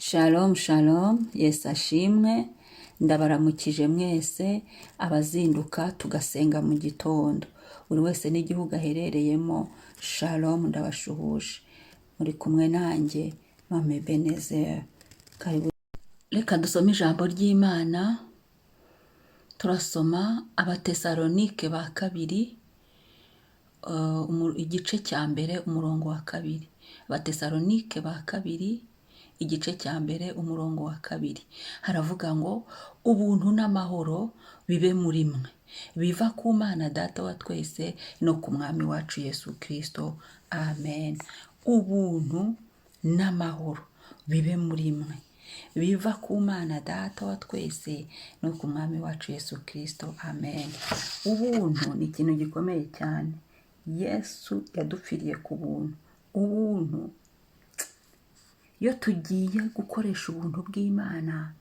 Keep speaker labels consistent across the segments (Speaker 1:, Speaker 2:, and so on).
Speaker 1: Shalom shalom, Yesu ashimwe, ndabaramukije mwese abazinduka tugasenga mu gitondo. Buri wese n'igihugu aherereyemo, shalom, ndabashuhuje. Muri kumwe nanjye, Mama Ebenezer. Karibu. Reka dusome ijambo ry'Imana, turasoma Abatesalonike ba kabiri, igice cya mbere, umurongo wa kabiri. Abatesalonike ba kabiri, igice cya mbere, umurongo wa kabiri. Haravuga ngo: "Ubuntu n'amahoro bibe muri mwe, biva ku Mana Data wa twese no ku Mwami wacu Yesu Kristo. Amen." Ubuntu n'amahoro bibe muri mwe, biva ku Mana Data wa twese no ku Mwami wacu Yesu Kristo. Amen. Ubuntu ni ikintu gikomeye cyane. Yesu yadupfiriye ku buntu. Ubuntu, iyo tugiye gukoresha ubuntu bw'Imana,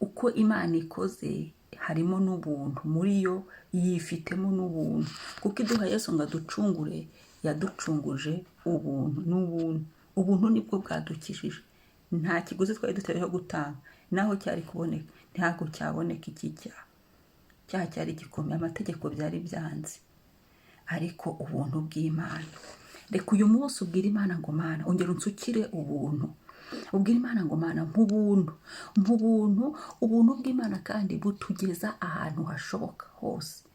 Speaker 1: uko Imana ikoze harimo n'ubuntu muri yo, yifitemo n'ubuntu, kuko iduha Yesu ngo aducungure, yaducunguje ubuntu n'ubuntu. Ubuntu nibwo bwadukijije. Nta kiguzi twari dutereho gutanga, naho cyari kuboneka ntabwo cyaboneka. Iki cyaha, cyaha cyari gikomeye, amategeko byari byanze, ariko ubuntu bw'Imana. Reka uyu munsi ubwire Imana ngo: "Mana, ongera unsukire ubuntu." Ubwire Imana ngo: "Mana, nk'ubuntu, nk'ubuntu." Ubuntu bw'Imana kandi butugeza ahantu hashoboka hose,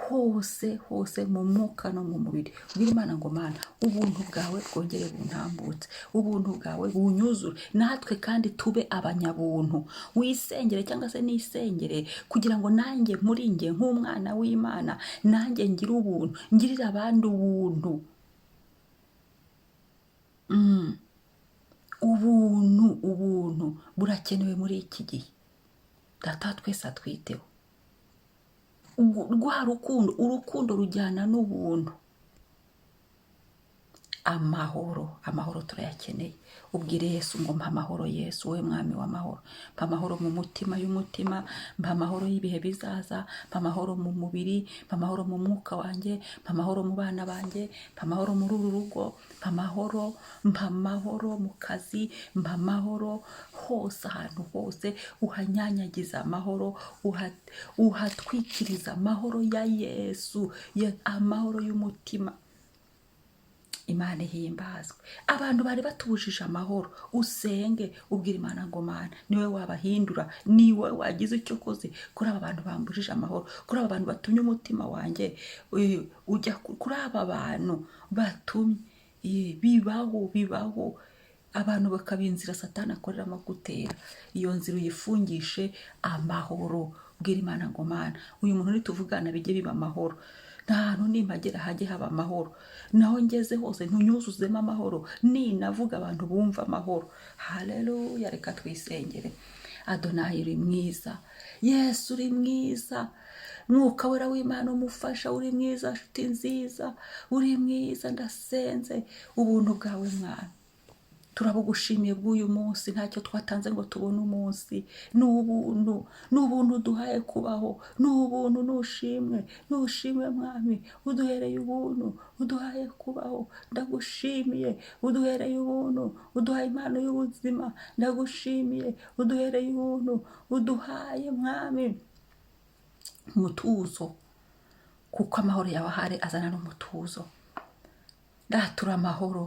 Speaker 1: hose hose, mu mwuka no mu mubiri. Ubwire Imana ngo: "Mana, ubuntu bwawe bwongere buntambutse, ubuntu bwawe bunyuzure." Natwe kandi tube abanyabuntu. Wisengere cyangwa se nisengere kugira ngo nanjye muri njye, nk'umwana w'Imana, nanjye ngire ubuntu, ngirire abandi ubuntu. Ubuntu, ubuntu burakenewe muri iki gihe. Data wa twese atwiteho. Rwa rukundo, urukundo rujyana n'ubuntu. Amahoro, amahoro turayakeneye. Ubwire Yesu ngo: "Mpa amahoro, Yesu, wowe Mwami w'amahoro. Mpa amahoro mu mutima y'umutima, mpa amahoro y'ibihe bizaza, mpa amahoro mu mubiri, mpa amahoro mu mwuka wanjye, mpa amahoro mu bana banjye, mpa amahoro muri uru rugo, mpa amahoro, mpa amahoro mu kazi, mpa amahoro hose, ahantu hose uhanyanyagiza amahoro, uhatwikiriza amahoro ya Yesu, amahoro y'umutima." Imana ihimbazwe. Abantu bari batubujije amahoro, usenge ubwira Imana ngo: "Mana, niwe wabahindura, niwe wagize icyo ukoze kuri aba bantu bambujije amahoro, kuri aba bantu batumye umutima wanjye ujya kuri aba bantu batumye." Bibaho, bibaho, abantu bakaba inzira Satani akoreramo gutera. Iyo nzira uyifungishe amahoro. Ubwira Imana ngo: "Mana, uyu muntu nituvugana bijye biba amahoro. Nta hantu nimpagera hajye haba amahoro, naho ngeze hose ntunyuzuzemo amahoro, ninavuga abantu bumva amahoro." Haleluya! Reka twisengere. Adonayi, uri mwiza. Yesu, uri mwiza. Mwuka Wera w'Imana, umufasha, uri mwiza. Nshuti nziza, uri mwiza. Ndasenze ubuntu bwawe, Mwana, turabugushimiye bw'uyu munsi. Ntacyo twatanze ngo tubone umunsi, ni ubuntu, ni ubuntu duhaye kubaho, ni ubuntu. Nushimwe, nushimwe Mwami, uduhereye ubuntu, uduhaye kubaho, ndagushimiye. Uduhereye ubuntu, uduhaye impano y'ubuzima, ndagushimiye. Uduhereye ubuntu, uduhaye, Mwami, umutuzo, kuko amahoro yawe ahari azana n'umutuzo. Ndatura amahoro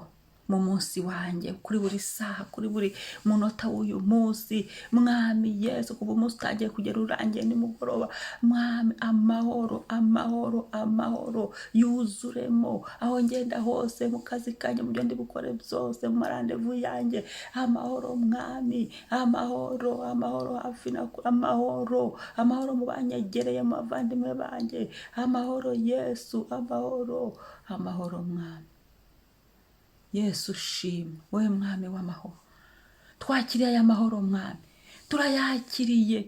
Speaker 1: mu munsi wanjye, kuri buri saha, kuri buri munota w'uyu munsi, Mwami Yesu, kuva umunsi utangiye kugera urangiye nimugoroba. Mwami, amahoro, amahoro, amahoro yuzuremo aho ngenda hose, mu kazi kanjye, mu byo ndi bukore byose, mu ma rendez-vous yanjye. Amahoro, Mwami, amahoro, amahoro hafi na kure, amahoro, amahoro mu banyegereye, mu bavandimwe banjye. Amahoro, Yesu, amahoro, amahoro. Mwami Yesu, shima wowe Mwami w'amahoro. Twakiriye aya mahoro, Mwami, turayakiriye.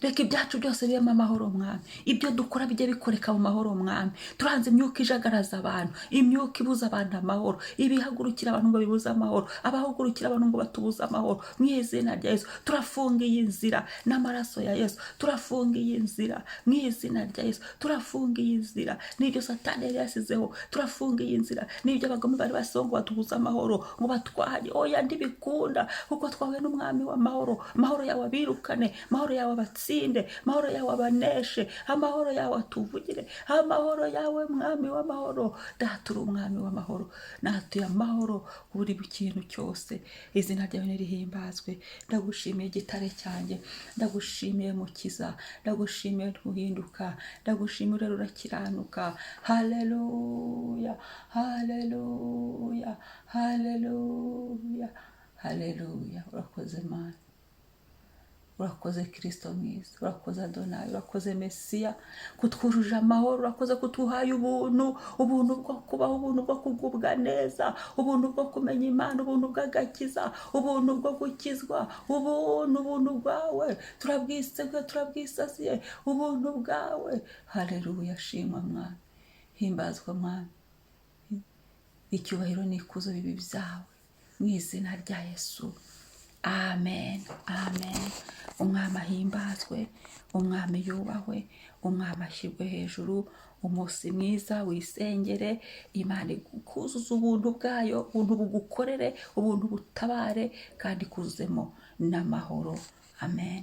Speaker 1: Reka ibyacu byose bibemo amahoro, Mwami. Ibyo dukora bijye bikoreka mu mahoro, Mwami. Turanze imyuka ijagaraza abantu, imyuka ibuza abantu amahoro, ibihagurukira abantu ngo bibuze amahoro, abahagurukira abantu ngo batubuze amahoro. Mu izina rya Yesu turafunga iyi nzira n'amaraso ya Yesu. Turafunga iyi nzira mu izina rya Yesu. Turafunga iyi nzira n'ibyo Satani yari yasizeho. Turafunga iyi nzira n'ibyo abagome bari basizeho ngo batubuze amahoro, ngo batwaye. Oya, ntibikunda, kuko twahuye n'Umwami w'amahoro. Amahoro yawe abirukane, amahoro yawe abatsinde, amahoro yawe abaneshe, amahoro yawe atuvugire, amahoro yawe, Mwami w'amahoro. Data, uri Umwami w'amahoro. Natuye amahoro buri kintu cyose. Izina ryawe nirihimbazwe. Ndagushimiye, gitare cyanjye. Ndagushimiye, Mukiza. Ndagushimiye, ntuhinduka. Ndagushimiye, rero urakiranuka. Haleluya, haleluya, haleluya, haleluya! Urakoze, Mana. Urakoze, Kirisito mwiza. Urakoze, Adonayi. Urakoze, Mesiya, kutwujuje amahoro. Urakoze kutuhaye ubuntu, ubuntu bwo kubaho, ubuntu bwo kugubwa neza, ubuntu bwo kumenya Imana, ubuntu bw'agakiza, ubuntu bwo gukizwa, ubuntu, ubuntu bwawe turabwiseguye, turabwisasiye, ubuntu bwawe. Haleluya! Shimwa, Mwami. Himbazwa, Mwami. Icyubahiro n'ikuzo bibi byawe mu izina rya Yesu. Amen, amen. Umwami ahimbazwe, Umwami yubahwe, Umwami ashyirwe hejuru. Umunsi mwiza. Wisengere Imana ikuzuza ubuntu bwayo, ubuntu bugukorere, ubuntu butabare, kandi ikuzuzemo n'amahoro. Amen.